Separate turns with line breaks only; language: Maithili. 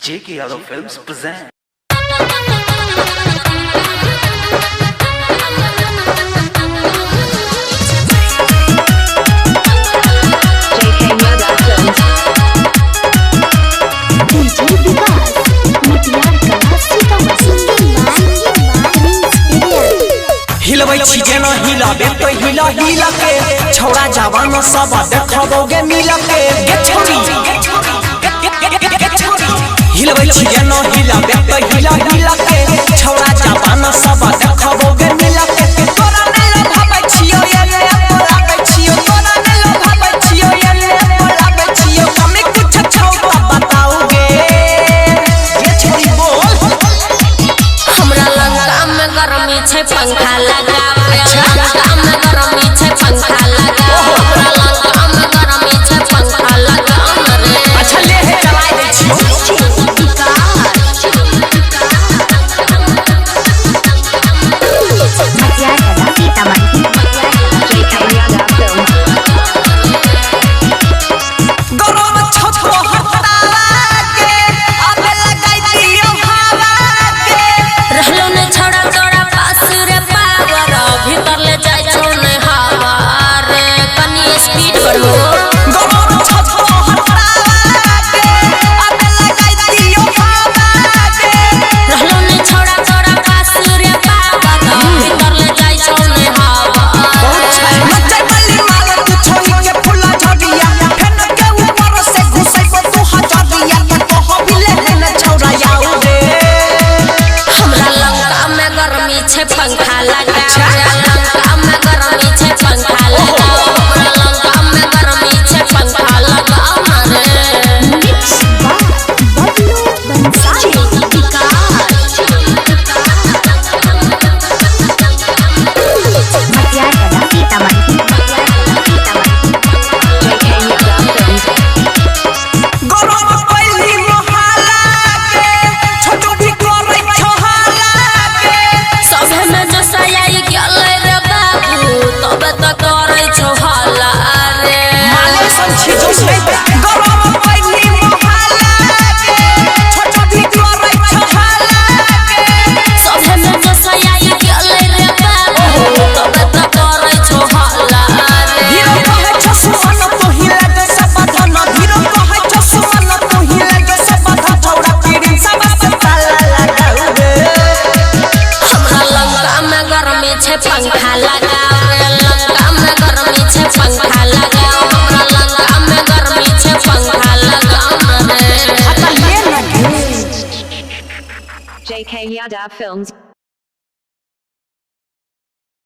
JK Yadav Films present.
JK Yadav Films.
DJ Vikas Motiyar Kala Sitamarhi.
हिलबै छी जेना हिलाबे तो हिला हिला के छौड़ा जवान सब देखबोगे मिला के गे छौड़ी गे छौड़ी। हिलबै छी जेना हिलाबे तो हिला हिला के छौड़ा जवान सब देखबोगे मिला के। तोरा नै लोभाबै छियौ एने बोलाबै छियौ, तोरा नै लोभाबै छियौ एने बोलाबै छियौ, कमी कुछ छौ त बताउगे गे छौड़ी बोल।
हमरा लंका में गर्मी छै पंखा लगावे, लंका में गर्मी छै पंखा लगावे, हमरा लंका में गर्मी छै पंखा लगावे रे।
अच्छा ले हे चला दै छियौ।
मोतियार कला सीतामढ़ी।
JK Yadav Films.
गरम छतो हटावा के आबे लगाई दियो हवा के।
रहलो ने छौड़ा तोरा पास रे पावर, भीतर ले जाइ छौ ने हवा रे, कनी स्पीड बढ़ो।
गरम छतो हटावा के आबे लगाई दियो हवा के।
रहलो ने छौड़ा तोरा पास रे पावर, भीतर ले जाइ छौ ने हवा रे।
नचै बली माल तू छोड़ी के फुला झड़िया, फेन के ऊपर से घुसैबो तू हजरिया, त कहबी ले लेने छौड़ा आउ रे।
हमरा लंका में गर्मी छै पंखा लगावे, लंका में गर्मी छै पंखा लगावे, हमरा लंका में गर्मी छै पंखा लगावे रे।
Mix by Bablu Bansari. मोतियार कला सीतामढ़ी।
JK Yadav Films.
गरम पैली मोहल्ला के छोटू भी करै छहाला के।
सभे में जोसाई गेलै रे बाबू, तबे तऽ करै छौ हल्ला रे।
माले सन छी जो छै गरम पैली मोहल्ला के छोटू भी करै छहाला के।
सभे में जोसाई गेलै रे बाबू, तबे तऽ करै छौ हल्ला रे।
धीरो कहै छ सुमन तू हिले दे सब धन, धीरो कहै छ सुमन तू हिले दे सब धन, छौड़ा पीरिन सब से ताला लगाउ रे।
हमरा लंका में गर्मी छै पंखा लगावे, लंका में गर्मी छै पंखा लगावे, हमरा लंका में गर्मी छै पंखा लगावे रे।
हता ले ना गे।
JK Yadav Films.